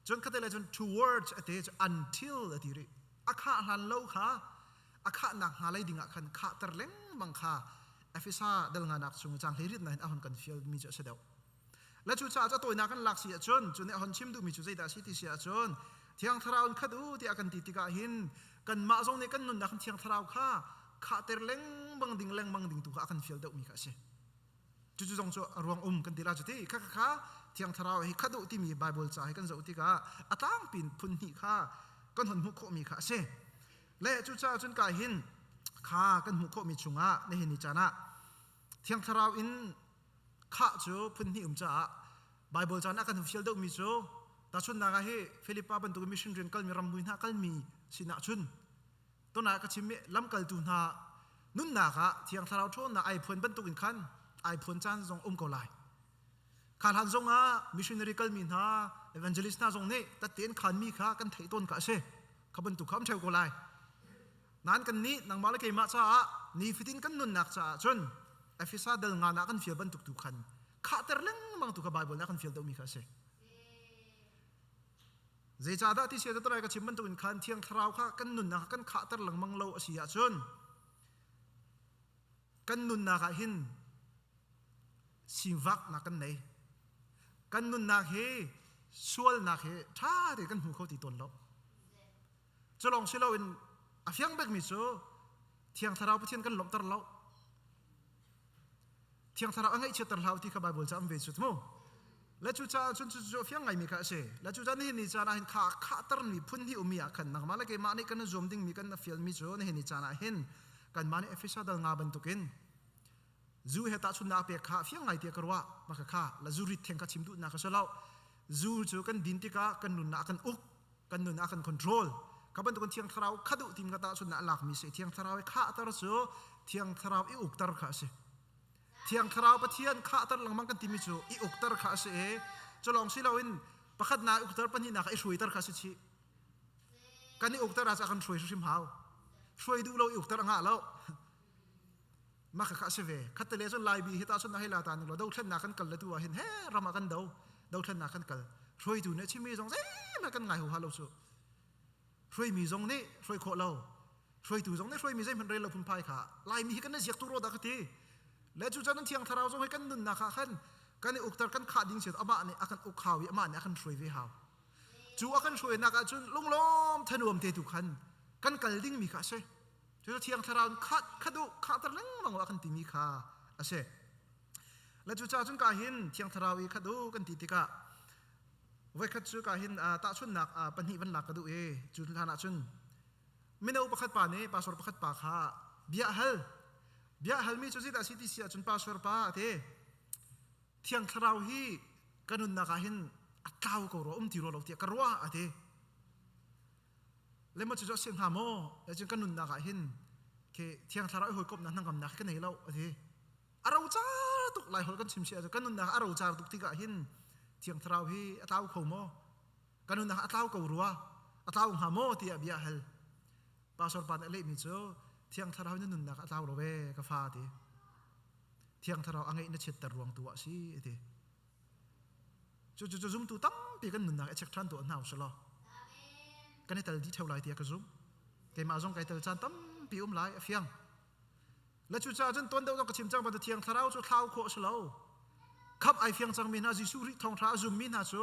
cun khatalei cun towards a ti until a ti rih a khah hlan lo kha a khahnak hnga lei dingah khan khahter lengmang kha Efesa dal nganak chung cang hlei rit na hin a hon kan fial mi cu a si deuh Le cucaah cu a tawinak kan lak si ahcun cu nih a hon chim duhmi cu zeidah a si ti si ahcun Thiang Thlarau in khat u tiah kan ti tikah hin kanmah zong nih kan nunnak in Thiang Thlarau kha khahter lengmang ding lengmang ding tu kha a kan fial deuhmi kha a si. Cucu zong cu a ruang um kan ti la cu ti kha kha kha Thiang Thlarau hi khat u timi Bible ca hi kan zoh tikah a tlangpin phun hnih kha kan hun hmuh khawhmi kha a si. Le cucaah cun ka hin kha kan hmuh khawhmi chungah nihin ni caan ah Thiang Thlarau in khah cu phun hnih um caah Bible caan ah kan fial deuhmi cu tahchunhnak ah hi Philippa bantuk mission rian kalmi ramhui hna kalmi sinah cun tunah ka chimmi lamkaltu hna nunnak ah Thiang Thlarau ṭhawnnak ai phuan bantuk in khan ai phuan caan zong um ko lai. Kha hlan zong ah missionary kalmi hna evangelist hna zong nih tattein khanmi kha kan theih tawn kha a si. Kha bantuk kha um ṭheo ko lai. Nain kan nih nangmah le keimah caah nifatin kan nunnak caah cun Efesa dal nga ah kan fial bantuk tu khan khahter lengmang tu kha Bible nih a kan fial deuhmi kha a si. Zeicahdah ti sia ka chim bantuk in khan Thiang Thlarau kha kan nunnak kan khahter lengmang lo a si ahcun kan nunnak ah hin sivaknak kan nei. Kan nunnak hi sualnak hi ṭha tein kan hmu kho ti tawn lo. Culawng si loin a fiang bekmi cu Thiang Thlarau Pathian kan lawmhter lo. Thiang Thlarau a ngaihchiatter hlah ti kha Bible ca am ve cu mu. Le cu caah cun cu a fiang ngaimi kha a si. Le cu caan nihin ni caan ah hin kha khahtermi phun hi ummi ah khan nangmah le keimah nih kan zuam dingmi kan fialmi cu nihin ni caan ah hin kanmah nih Efesa dal nga bantukin zu he tahchunnak pek kha fiang ngai tiah ka ruah maka kha la zu rit theng kha chim duhnak ka si lo zu cu kan din tikah kan nunnak kan uk kan nun a kan control ka bantukin thiang thlarau kha duh tim ka tahchun a lakmi si thiang thlarau i khahter cu thiang thlarau i ukter kha a si thiang thlarau pathian khahter lengmang kan timi cu i ukter kha a si i culawng si loin pakhat na ukter pahnihnak i hruaiter kha a si chih kan i ukter ah kan hruai hrim hau hruai duh lo i ukter a ngah lo mah kha a si ve khattele cun laibi hi ta cun hei la ta ning lo dothlennak kan kal le tu ah hin he ram ah kan do dothlennak kan kal hruaitu nih chimmi zong zeihmanh kan ngai huha lo cu hruaimi zong nih hruai khawh lo hruaitu zong nih hruaimi zeihmanh rel lo phunphai kha laimi hi kan ziak tu ro dah ka ti le cu cun thiang thlarau zong hi kan nunnak ah khan kan i ukter kan khah ding si amah nih a kan uk hau i amah nih a kan hruai ve hau cu a kan hruainak ah cun lunglawm thanuam te tu khan kan kal ding mi kha a si Cu Thiang Thlarau in khat khat u khahter lengmang u a kan timi kha a si. Le cucaah cun ka hin Thiang Thlarau i khat u kan ti tikah voikhat cu ka hin tahchunhnak pahnih van lak ka duh i cu hlan ah cun mino pakhat pa nih pastor pakhat pa kha bia hal bia halmi cu zeidah si ti si ahcun pastor pa a ti Thiang Thlarau hi ka nunnak ah hin a tlau ko rua um ti rua lo tiah ka ruah a ti Le maw cucu a si hnga maw? Cun kan nunnak ah hin khi Thiang Thlarau i hawikomhnak hnangamnak ka nei lo a ti. A rocar tuk lai holh kan chim si ahcun kan nunnak a rocar tuk tikah hin Thiang Thlarau hi a tlau kho maw? Kan nunnak a tlau ko rua? A tlau hnga maw tiah bia a hal. Pastor pa nih a lehmi cu Thiang Thlarau na nunnak a tlau lo ve ka fa ti. Thiang Thlarau a ngeih na chiatter ruang tu ah a si a ti. Cucu cu zumtu tampi kan nunnak i check ṭhan tuah hna usih law kan i tel dih ṭheo lai tiah ka zumh. Keimah zong kai tel caan tampi um lai a fiang. Le cucaah cun tuan deuh zong ka chim cang bantuk Thiang Thlarau cu thlau khawh a si lo. Khamh ai fiang cangmi hna Jesuh Khrih thawngṭha a zummi hna cu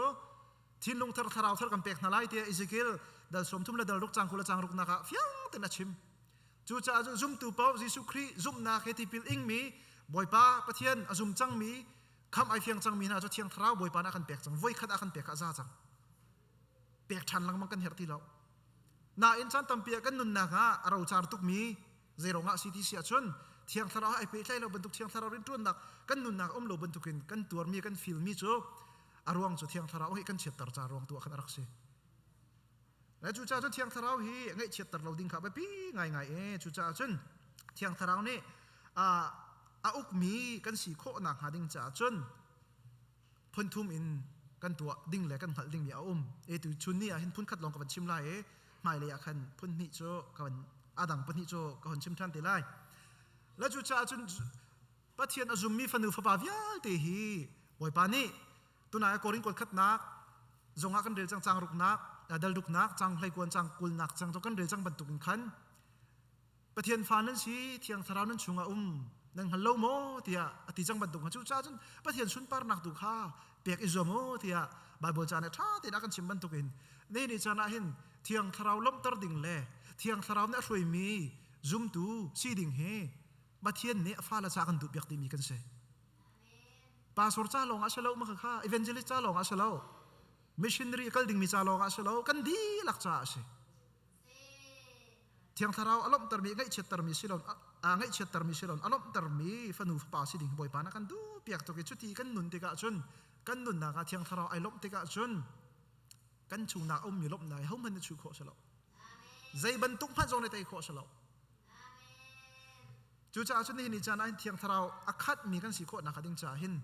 thinlung thar thlarau thar kan pek hna lai tiah Ezekiel dal 30 le dal ruk cang 20 le cang ruknak ah fiang tein a chim. Cucaah cun zumtu paoh Jesuh Khrih zumhnak he tipil ingmi Bawipa Pathian a zum cangmi Khamh ai fiang cangmi hna cu Thiang Thlarau Bawipa nih a kan pek cang. Voikhat a kan pek ah za cang. Pek ṭhan lengmang kan herh ti lo. Nain caan tampi ah kan nunnak ah a rocar tukmi zeiruang ah si ti si ahcun Thiang Thlarau ai pehtlai lo bantuk Thiang Thlarau rianṭuannak kan nunnak um lo bantukin kan tuarmi kan filmi cu a ruang cu Thiang Thlarau hi kan chiatter ca ruang tu ah khan a rak si. Le cucaah cun Thiang Thlarau hi ngaihchiatter lo ding kha biapi ngaingai e. Cucaah cun Thiang Thlarau nih a ukmi kan si khawh nakhnga ding caah cun phunthum in kan tuah ding le kan hngalh dingmi a um. E tu chun ni ah hin phun khat lawng ka van chim lai i hmailei ah khan phun hnih cu ka van a dang pahnih cu ka hun chim ṭhan te lai. Le cucaah cun Pathian a zummi fanu fapa vialte hi Bawipa nih tunai Korin kuat khatnak zongah kan rel cang cang ruknak dal ruknak cang hleikuan cang kulnak cang kan rel cang bantuk in khan Pathian fa nan si Thiang Thlarau nan chungah um nan hngal lo maw tiah a ti cang bantuk cu ca cun Pathian sunparnak tu kha pek i zuam u tiah Bible ca nih ṭha tein a kan chim bantuk in ni ni caan ah hin Thiang Thlarau lawmhter ding le Thiang Thlarau nih a hruaimi zumtu si ding hi Pathian nih a fale ca kan duh piak timi kan si. Pastor ca lawng ah si lo ma kha evangelist ca lawng ah si lo. Missionary kal dingmi ca lawng ah si lo kan dihlak caah a si. Thiang Thlarau a lawmhtermi ngaihchiattermi si lo a ngaihchiattermi si lo a lawmhtermi fanu fapa si ding Bawipa na kan duh piak tuk i cuti kan nun tikah cun kan nunnak ah Thiang Thlarau ai lawmh tikah cun kan chungnak a ummi lawmhnak hi hohmanh na chuh khawh si lo. Zei bantuk hmanh zong na tei khawh si lo. Cucaah cun nihin ni caan ah hin Thiang Thlarau a khatmi kan si khawh nak ding caah hin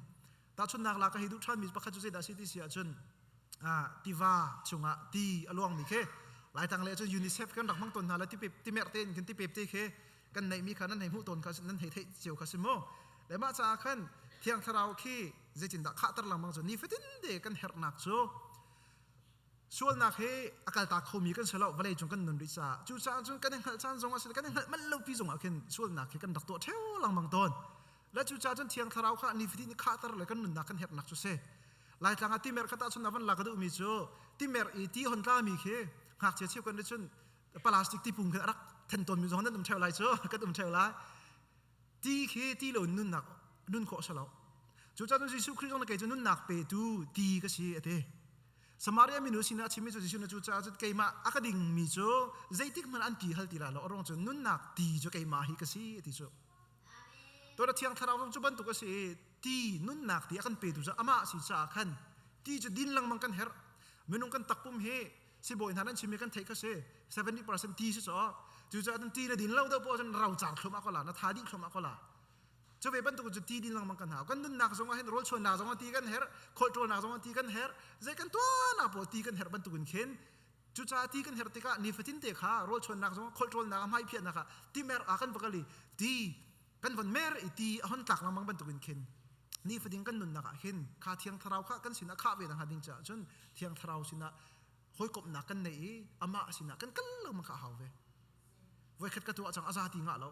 tahchunhnak la ka hi duh ṭhanmi pakhat cu zeidah si ti si ahcun tiva chungah ti a luangmi khi Laitlang le cun UNICEF kan rak hmang tawn hna la timerh tein khin tipep te khi kan neihmi kha nan hei hmuh tawn kha nan hei theih cio kha si mu le mah caah khan Thiang Thlarau khi zeitindah khahter lengmang cu nifatin te kan herhnak cu sualnak hi a kaltak khomi kan si lo vawlei cung kan nun rih caah cucaah cun kan i hngalh caan zong a si kan i hngalh manh lo pi zong ah khin sualnak hi kan rak tuah ṭheo lengmang tawn le cucaah cun Thiang Thlarau kha nifatin i khahter le kan nunnak kan herhnak cu si Laitlang ah timer kha tahchun van la ka duhmi cu timer i ti hon tlami khi ngakchia cheu kan cun plastic tipung khi rak then tawnmi zong nan um theo lai cu kan um theo lai ti khi ti lo nunnak nun khawh si lo cucaah cun Jesuh Khrih zong kei cu nunnak petu ti ka si a ti Samaria minu sinah a chimmi cu Jesuh na cucaah cun keimah a ka dingmi cu zeitik hmanh an ti hal ti la lo a ruang cu nunnak ti cu keimah hi ka si a ti cu Tuan Thiang Thlarau zong cu bantuk a si i ti nunnak ti a kan petu cu amah si caah khan ti cu din lengmang kan herh. Minung kan takpum hi sibawi hna nan chimmi kan theih kha si 70% ti si caw. Cucaah cun ti na din lo deuh poah cun ro car thlum ah ko la na tha dih thlum ah ko la. Cu ve bantuk cu ti din lengmang kan hau. Kan nunnak zong ah hin rawl chuannak zong ah ti kan herh, kholhṭawlnak zong ah ti kan herh, zei kan tuahnak poah ti kan herh bantuk in khin Cucaah ti kan herh tikah nifatin te kha rawlchuannak zong kholhṭawlnak ah hmaiphiahnak ah timer ah kan va kal i ti kan von mer i ti a hon tlak lengmang bantukin khin nifatin kan nunnak ah hin kha Thiang Thlarau kha kan sinah khah ve nakhnga ding caah cun Thiang Thlarau sinah hawikomhnak kan nei i amah sinah kan kal lengmang kha a hau ve. Voikhat ka tuah cang a za ti ngah lo.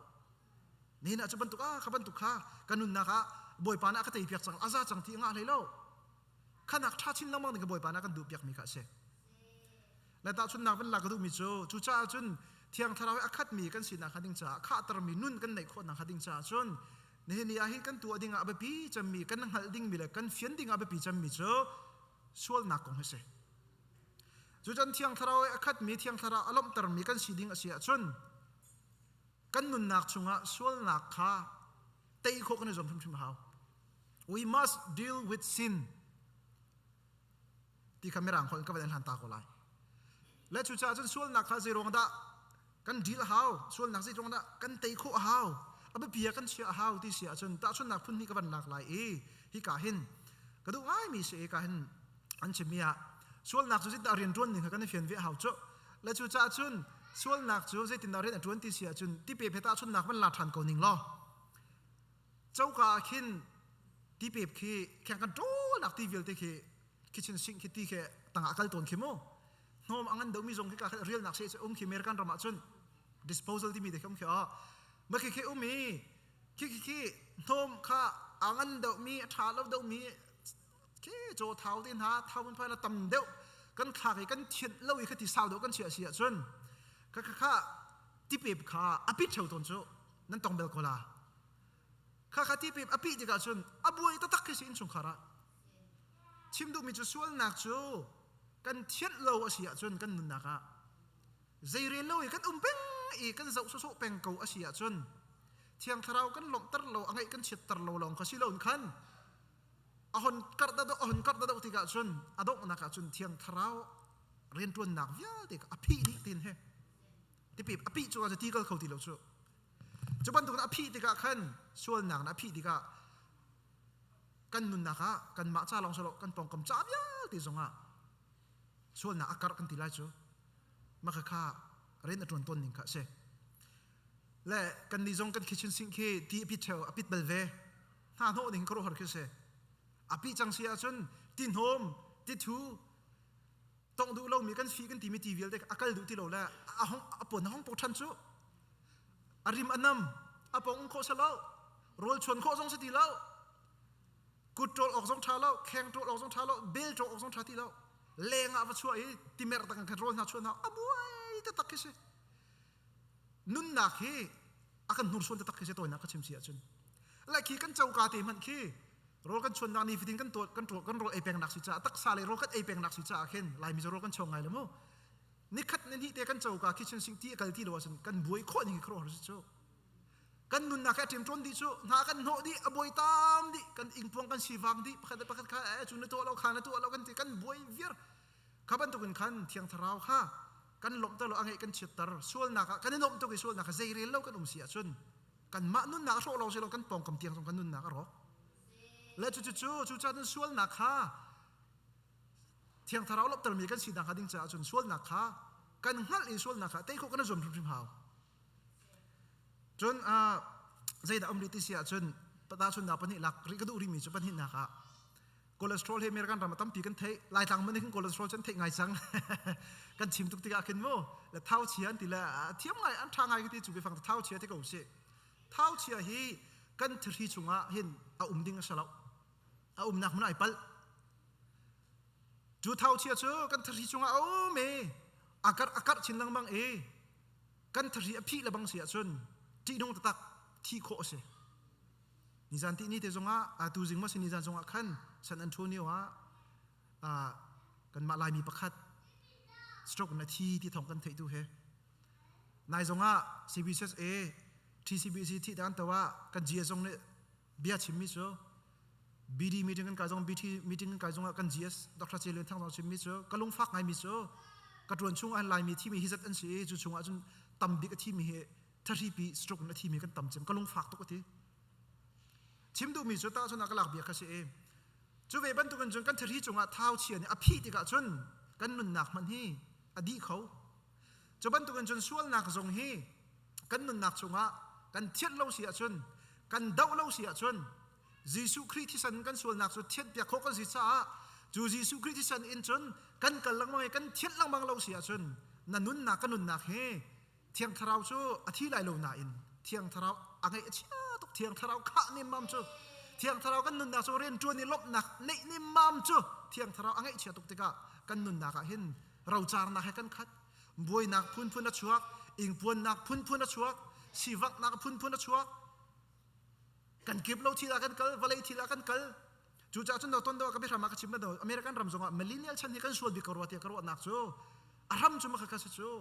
Nihin ah cu bantuk ah kha bantuk kha ka nunnak ah Bawipa nih a ka teipiak cang a za cang ti a ngah hlei lo. Khanak ṭha chin lengmang ding ka Bawipa nih a kan duhpiakmi kha a si. Le tahchunhnak van lak ka duhmi cu cucaah cun Thiang Thlarau i a khatmi kan sinak hnga ding caah khahtermi nun kan neih khawh nakhnga ding caah cun nihin ni ah hin kan tuah ding ah a biapi cemmi kan hngalh dingmi le kan fian ding ah a biapi cemmi cu sualnak kong hi a si. Cucun Thiang Thlarau i a khatmi Thiang Thlarau a lawmhtermi kan si ding a si ahcun kan nunnak chungah sualnak kha tei khawh kan i zuam hrimhrim a hau. We must deal with sin. Ti kha mirang holh in ka van in hlan ta ko lai. Le cucaah cun sualnak kha zeiruang dah kan deal a hau, sualnak zeiruang dah kan tei khawh a hau, a biapi ah kan chiah a hau ti si ahcun tahchunhnak phun hnih ka van lak lai i hika hin ka duh ngaimi si i ka hin an chimmi ah sualnak cu zeitindah rian ṭuan ning kha kan i fian ve a hau cu. Le cucaah cun sualnak cu zeitindah rian a ṭuan ti si ahcun tipe phe tahchunhnak van la ṭhan ko ning law coka ah khin tipep khi kheng kan ṭawlnak ti vialte khi kitchen sink khi ti khi tangah kal tawn khi mu hnawm a ngan deuhmi zong khi ka rialnak se um khi American ram ah cun disposal timi te khi um khi a ma khi khi um i khi khi khi hnawm kha a ngan deuhmi a ṭha lo deuhmi khi chaw thau te hna thau mun phai na tam deuh kan thlak i kan thianh lo i kha ti sau deuh kan chiah si ahcun kha kha kha tipep kha a pit ṭheo tawn cu nan tong bel ko la kha kha tipep a pih tikah cun a buai taktak khi si innchungkhar ah chim duhmi cu sualnak cu kan thianh lo a si ahcun kan nunnak ah zeirel lo i kan um peng i kan zoh sawsawh peng ko a si ahcun thiang thlarau kan lawmhter lo a ngaih kan chiatter lo lawng kha si lo in khan a hon karh da a hon karh da tikah cun a donghnak ah cun thiang thlarau rianṭuannak vialte a phih dih tin he tipip a pih cu ti kal kho ti lo cu Cu bantukin a phih tikah khan sualnak na a phih tikah kan nunnak ah kanmah ca lawng silo kan pawngkam ca vialte zongah sualnak a karh kan ti lai cu mah kha rian a ṭuan tawn ning kha a si. Le kan nih zong kan kitchen sink khi ti a pit ṭheo a pit bal ve hna hnawh ding khuaruahhar khi si. A pih cang si ahcun ti hnawm ti thu tongh duh lomi kan fi kan timi ti vialte a kal duh ti lo le a hong a pon a hong pok ṭhan cu a rim a nam a pong khawh si lo rawl chuan khawh zong si ti lo kut ṭawl awk zong ṭha lo kheng ṭawl awk zong ṭha lo bel ṭawl awk zong ṭha ti lo leng ah va chuah i timerh tak kan rawl hna chuan hna a buai taktak khi si nunnak hi a kan hnursuan taktak khi si tawinak ka chim si ahcun le khi kan coka te hmanh khi. Rawl kan chuannak ni fatin kan tuah kan kan rawl ei peng nak si caah taksa le rawl kan ei peng nak si caah khin Laimi cu rawl kan chuang ngai lo mu. Nikhat ni hnih te kan coka kitchen sink ti a kal ti lo ahcun kan buai khawh ning hi khuaruahhar si cu. Kan nunnak he a ṭem ṭawn dih cu hna kan hnawh dih a buai tam dih kan ingpuang kan sivang dih pakhat le pakhat kha eh cu na tuah lo kha na tuah lo kan ti kan buai viar. Kha bantukin khan Thiang Thlarau kha kan lawmhter lo a ngeih kan chiatter sualnak ah kan i nuamh tuk i sualnak kha zeirel lo kan um si ahcun kanmah nunnak a hrawh lawng si lo kan pawngkam tiang zong kan nunnak a rawk. Le cucu cu cucaah sualnak kha Thiang Thlarau lawmhtermi kan sinak hnga ding caah cun sualnak kha kan hngalh i sualnak kha tei khawh kan i zuam hrimhrim hau. Cun zeidah um rih ti si ahcun tahchunhnak pahnih lak rih ka duh rihmi cu pahnihnak ah cholesterol hi American ram ah tampi kan theih Laitlang man hin cholesterol cu an theih ngai cang kan chim tuk tikah khin mu le thau chia an ti le thiam ngai an tha ngai ti cu biafang thau chia ti ko si thau chia hi kan thihri chungah hin a um ding a si lo a umnak hmun ai palh cu thau chia cu kan thihri chungah a um i a karh a karh chin lengmang i kan thahri a phih le bang si ahcun ṭihnung taktak thih khawh a si. Nizan tihni te zongah tu zing maw si nizan zongah khan San Antonio ah kanmah Laimi pakhat stroke na thi ti thawng kan theih tu he nai zongah CBCSA TCBC thi dan to ah kan GS zong nih bia chimmi cu BD meeting kan kai zong BT meeting kan kai zongah kan GS Dr. Che Lian Thang zong chimmi cu ka lungfak ngaimi cu ka tuan chung ah Laimi thimi hi zat an si i cu chungah cun tam bik a thimi hi thahripi stroke in a thimi kan tam cem ka lungfak tuk a ti chim duhmi cu ta cun a ka lak bia kha si i cu ve bantukin cun kan thahri cungah thau chia nih a phih tikah cun kan nunnak hmanh hi a dih kho cu bantukin cun sualnak zong hi kan nunnak chungah kan thianh lo si ahcun kan doh lo si ahcun Jesuh Khrih thisen kan sualnak cu thianhpiak khawh kan si caah cu Jesuh Khrih thisen in cun kan kal lengmang i kan thianh lengmang lo si ahcun na nunnak ka nunnak hi Thiang Thlarau cu a thi lai lo nain Thiang Thlarau a ngeih a chia tuk Thiang Thlarau khah nemmam cu Thiang Thlarau kan nunnak cu rian ṭuan i lawmhnak neih nemmam cu Thiang Thlarau a ngeihchia tuk tikah kan nunnak ah hin rocarnak he kan khat buainak phunphun a chuak ingpuannak phunphun a chuak sivanghnak phunphun a chuak kan kip lo thil ah kan kal vawlei thil ah kan kal cucaah cun ton do ka biahram ah ka chim do American ram zongah millennial chan hi kan sual bik ko rua tiah ka ruahnak cu a ram cu maka si cu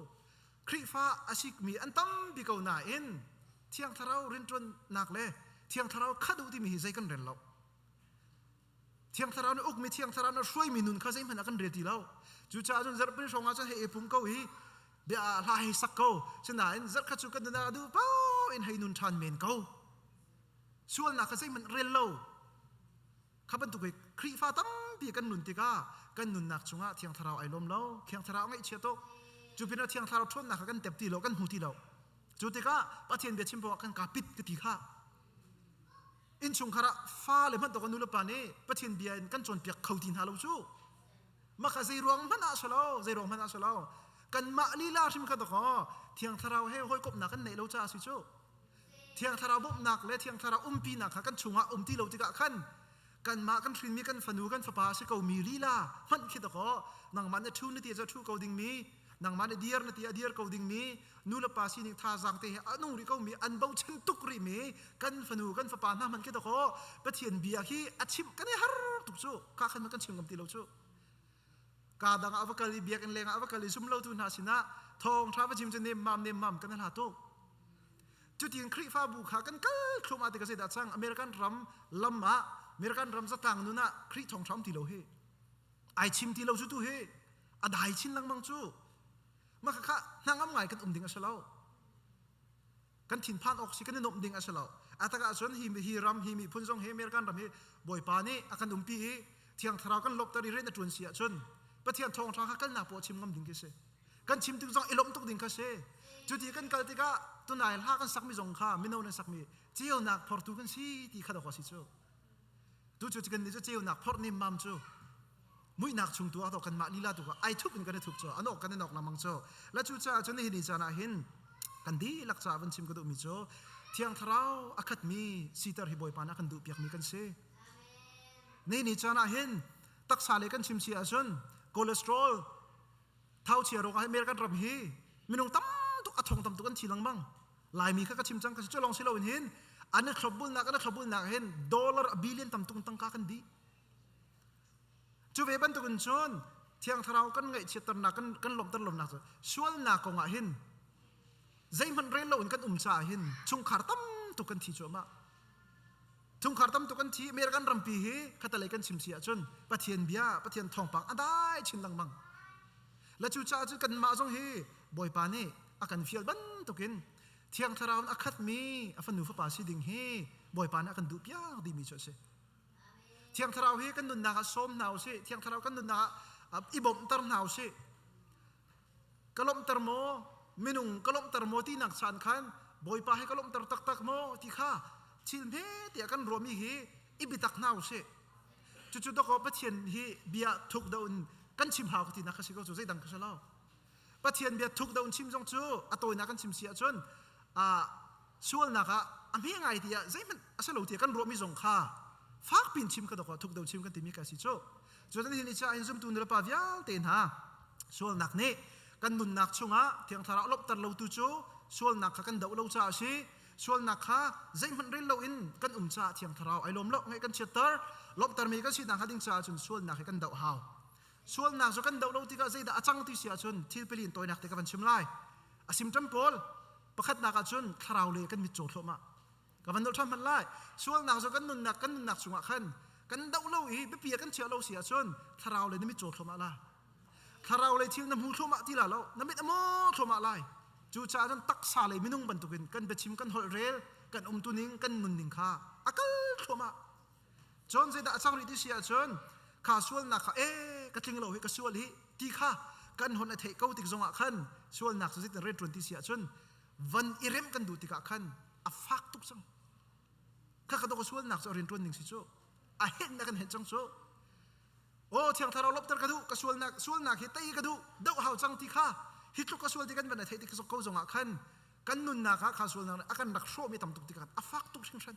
Khrihfa a sikmi an tampi ko nain Thiang Thlarau rinṭuannak le Thiang Thlarau kha duh timi hi zei kan rel lo Thiang Thlarau nih ukmi Thiang Thlarau nih hruaimi nun kha zeihmanh ah kan rel ti lo. Cucaah cun zarhpini hrawng ah cun hei i pum ko i bia hla hei sak ko. Sinain zarh khat cu kan nun ah duh paoh in hei nun ṭhan men ko. Sualnak kha zeihmanh rel lo. Kha bantuk i Khrihfa tampi kan nun tikah kan nunnak chungah Thiang Thlarau ai lawm lo. Thiang Thlarau ngaihchia tuk. Cu pinah Thiang Thlarau ṭhawnnak kha kan tep ti lo, kan hmu ti lo. Cu tikah Pathian bia chim paoh ah kan kaa pit ka ti kha. Innchungkhar ah fale hmanh tawk nu le pa nih Pathian bia in kan cawnpiak kho ti hna lo cu. Maka zei ruang hmanh ah silo, zei ruang hmanh ah silo. Kanmah lila hrim kha dakaw Thiang Thlarau he hawikomhnak kan neih lo caah si cu. Thiang Thlarau bawmhnak le Thiang Thlarau umpinak kha kan chungah um ti lo tikah khan kanmah kan hrinmi kan fanu kan fapa si ko mi lila hmanh khi dakaw nangmah na ṭhu na ti cu ṭhu ko dingmi nangmah na dir na ti a dir ko dingmi nu le pa sining thazaang te he a nung rih ko mi an bochan tuk rih mi kan fanu kan fapa hna hmanh khi dakaw Pathian bia hi a chim kan i har tuk cu ka khan kan chim ngam ti lo cu ka dang ah va kal i biakinn leng ah va kal i zum lo tu hna sinah thawng tha va chim cu nem mam nem mam kan hla tuk cutin Khrihfabu kha kan kal thlum ah ti ka zei dah cang American ram lam ah American ram zatlang nun ah Khrih thawng tha um ti lo hi ai chim ti lo cu tu hi a dai chin lengmang cu mah kha hnangam ngai kan um ding a si lo kan thinphan awk si kan i nuamh ding a si lo a tak ahcun hi hi ram hi miphun zong hi American ram hi Bawipa nih a kan umpi i Thiang Thlarau kan lawmhter i rian a ṭuan si ahcun Pathian thawngṭha kha kalnak poah chim ngam ding khi si kan chim tik zong i lawmh tuk ding kha si cuti kan kal tikah tunai hla kan sakmi zong kha mino nan sakmi ceunak phortu kan si ti kha dawk si cu tu cu kan nih cu ceunak phorh nemmam cu muihnak chung tu ah kan mah lila tu ai thup in kan i thup cu anok kan i nok lamang cu la cu caah cun hi ni caan ah hin kan dihlak caah van chim ka duhmi cu Thiang Thlarau a khatmi siter hi Bawipa nih a kan duh piakmi kan si ni ni caan ah hin taksa le kan chim si ahcun cholesterol thauchia ruangah American ram hi minung tam tuk a thong tam tuk an thi lengmang Laimi kha ka chim cang ka si cu lawng si loin hin. An i thlopbulnak an i thlopbulnak hin dollar a billion tam tung tangka kan dih. Cu ve bantukin cun Thiang Thlarau kan ngaihchiatternak kan kan lawmhter lonak cu sualnak kongah hin zeihmanh rel loin kan um caah hin chungkhar tam tuk kan thi cuahmah. Chungkhar tam tuk kan thi. American rampi hi khatalei kan chim si ahcun Pathian bia, Pathian thawngpang a dai chin lengmang. Le cucaah cun kanmah zong hi Bawipa nih a kan fial bantukin Thiang Thlarau in a khatmi a fanu fapa si ding hi Bawipa nih a kan duh piak dihmi cu a si. Thiang Thlarau hi kan nunnak ah sawm hna usih. Thiang Thlarau kan nunnak ah i bawmhter hna usih. Ka lawmhter maw? Minung ka lawmhter maw tinak caan khan Bawipa hi ka lawmhter taktak maw ti kha thil hme tiah kan ruahmi hi i biatak hna usih. Cucu dawkaw Pathian hi bia thuk deuh in kan chim hau ka tinak ka si ko cu zeidang ka si lo. Pathian bia thuk deuh in chim zong cu a tawinak kan chim si ahcun sualnak ah a hme ngai tiah zeihmanh a si lo tiah kan ruahmi zong kha fak pin chim ka dawkaw thuk deuh chim kan timi ka si cu. Cun hi ni cha in zumtu nulepa vialte hna sualnak nih kan nunnak chungah Thiang Thlarau lawmhter lotu cu sualnak kha kan doh lo caah a si. Sualnak kha zeihmanh rel loin kan um caah Thiang Thlarau ai lawm lo, ngaih kan chiatter. Lawmhtermi kan sinak hnga ding caah cun sualnak hi kan doh hau. Sualnak cu kan doh lo tikah zeidah a cang ti si ahcun thil pali in tawinak te ka van chim lai. A symptom pawl pakhatnak ah cun thlarau le kan mit caw thluahmah. Ka van dolh ṭhan hmanh lai. Sualnak cu kan nunnak kan nunnak chungah khan kan doh lo i biapi ah kan chiah lo si ahcun thlarau le na mit caw thluahmah la. Thlarau lei thil na hmu thluahmah ti la lo. Na mit a maw thluahmah lai. Cucaah cun taksa lei minung bantukin kan biachim kan holh rel kan umtuning kan nunning kha a kal thluahmah. Cun zeidah a cang rih ti si ahcun kha sualnak kha ee ka tling lo hi ka sual hi ti kha kan hon a theih ko tik zongah khan sualnak cu zeitin rianṭuan ti si ahcun van i remh kan duh tikah khan a fak tuk cang. Kha ka dok sualnak cu a rianṭuan ning si cu a henh na kan henh cang cu. Aw Thiang Thlarau lawmhter ka duh ka sualnak sualnak hi tei ka duh doh hau cang ti kha hi tluk ka sual ti kan van theih tik ko zongah khan kan nunnak ah kha sualnak a kan rak hrawhmi tam tuk tikah a fak tuk hringhran.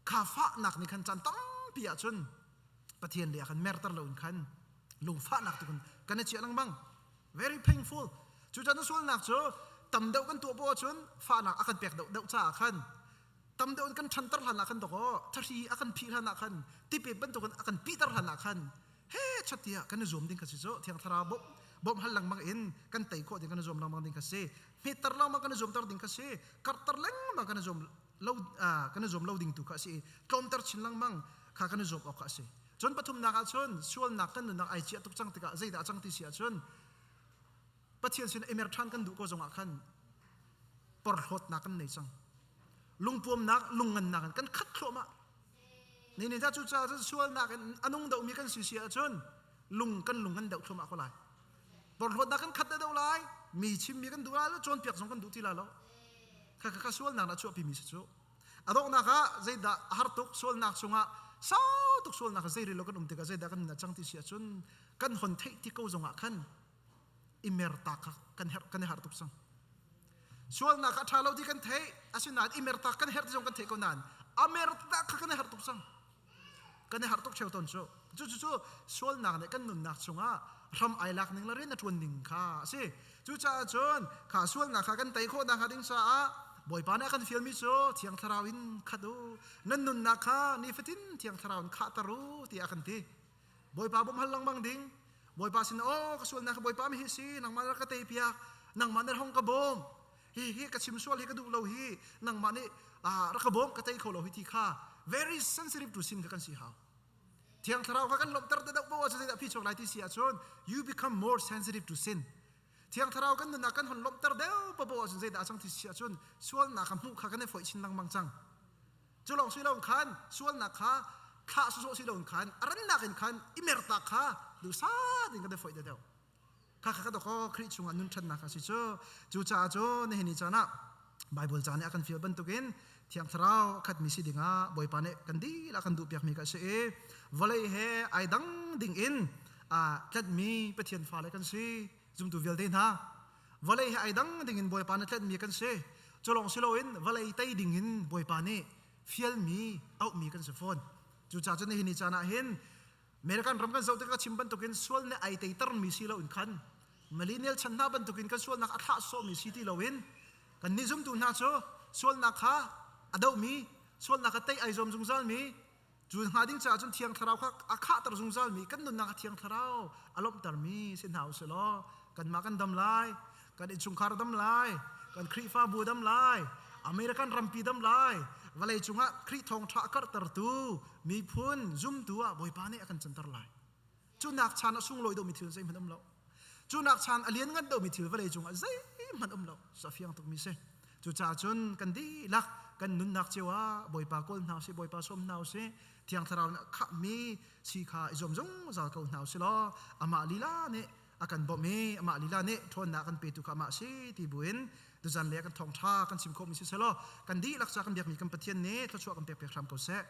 Kha fahnak nih khan caan tampi ahcun Pathian lei ah khan merter loin khan lungfahnak tu kan i chiah lengmang. Very painful. Cucaah na sualnak cu tam deuh kan tuah poah ahcun fahnak a kan pek deuh deuh caah khan tam deuh in kan ṭhanter hlan ah khan dawkaw thahri a kan phih hlan ah khan tipet bantukin a kan pihter hlan ah khan he chatia kan i zuam ding kha si cu Thiang Thlarau bawmh bawmh hal lengmang in kan tei khawh ding kan i zuam lengmang ding kha si hmetter lengmang kan i zuamter ding kha si karhter lengmang kan i zuam lo kan i zuam lo ding tu kha a si i tlawmter chin lengmang kha kan i zuam awk kha a si. Cun pathumnak ah cun sualnak kan nunnak ai ciah tuk cang tikah zeidah a cang ti si ahcun Pathian sin i mer ṭhan kan duh ko zongah khan porhlawtnak kan nei cang. Lungpuamnak, lungngannak in kan khat thluahmah. Ni ni cu caah cun sualnak in a nung dohmi kan si si ahcun lung kan lung kan deuh thluahmah ko lai. Porhlawtnak kan khat deuh lai, mi chimmi kan duh lai lo, cawnpiak zong kan duh ti lai lo. Kha kha sualnak na chuahpimi si cu. A donghnak ah zeidah a har tuk sualnak chungah sau tuk sualnak zei lo kan um tikah zeidah kan a cang ti si ahcun kan hon theih ti ko zongah khan i mertak kha kan herh kan i harh tuk cang. Sualnak a ṭha lo ti kan theih asinain i mertak kan herh ti zong kan theih ko nain a mertak kha kan i harh tuk cang. Kan i harh tuk ṭheo tawn cu. Cucu sualnak nih kan nunnak chungah hram ai lak ning le rian a ṭuan ning kha a si. Cucaah cun kha sualnak kha kan tei khawh nakhnga ding caah Bawipa nih a kan fialmi cu Thiang Thlarau in khat u. Nan nunnak kha nifatin Thiang Thlarau in khahter u tiah a kan ti. Bawipa bawmh hal lengmang ding. Bawipa sin aw ka sualnak kha Bawipa mi hi si nangmah na ka tei piak nangmah na hong ka bawm hi hi ka chim sual hi ka duh lo hi nangmah nih rak ka bawm ka tei kho lo hi ti kha very sensitive to sin kha kan si hau. Thiang Thlarau kha kan lawmhter te deuh poah cu zeidah phi chuak lai ti si ahcun you become more sensitive to sin. Thiang Thlarau kan nunnak kan hon lawmhter deuh poah ahcun zeidah a cang ti si ahcun sualnak kha hmuh kha kan i foih chin lengmang cang. Cu lawng si lo khan sualnak kha thlah sawsawh si lo khan a rannak in khan i mertak kha duhsah in kan i foih deuh. Kha kha ka dawkaw Khrih chungah nun ṭhatnak a si cu. Cucaah cu nihin ni caan ah Bible ca nih a kan fial bantukin Thiang Thlarau a khatmi si dingah Bawipa nih kan dihlak kan duhpiakmi ka si i vawlei he ai dang dingin tlanhmi Pathian fale kan si zumtu vialte hna vawlei he ai dang dingin Bawipa nih tlanhmi kan si cu lawng si loin vawlei tei dingin Bawipa nih fialmi auhmi kan si fawn cucaah cun nihin ni caan ah hin American ram kan zoh tikah chim bantukin sual nih ai teitermi si loin khan millennial chan hna bantukin kan sualnak a thlah sawhmi si ti loin kan nih zumtu hna cu Sualnak kha a dohmi, sualnak kha tei ai zuam zungzalmi, cu hnga ding caah cun Thiang Thlarau kha a khahter zungzalmi, kan nunnak a Thiang Thlarau a lawmhtermi si hna usih law kanmah kan dam lai, kan innchungkhar dam lai, kan Khrihfabu dam lai, American rampi dam lai, vawlei cungah Khrih thawngṭha a karhtertu miphun zumtu ah Bawipa nih a kan canter lai. Cu nak chan a sunglawi deuhmi thil zeihmanh um lo. Cu nak chan a lianngan deuhmi thil vawlei cungah zeihmanh um lo. A fiang tukmi si. Cucaah cun kan dihlak kan nunnak cio ah Bawipa kawl hna usih, Bawipa sawm hna usih, Thiang Thlarau nih a khahmi si kha i zuam zungzal ko hna usih law amah lila nih a kan bawmh i amah lila nih ṭhawnnak kan petu kha amah si ti buin tuzan le kan thawngṭha kan chim khawhmi si selaw kan dihlak ca kan biakmi kan Pathian nih thluachuah kan pek pek hram ko seh.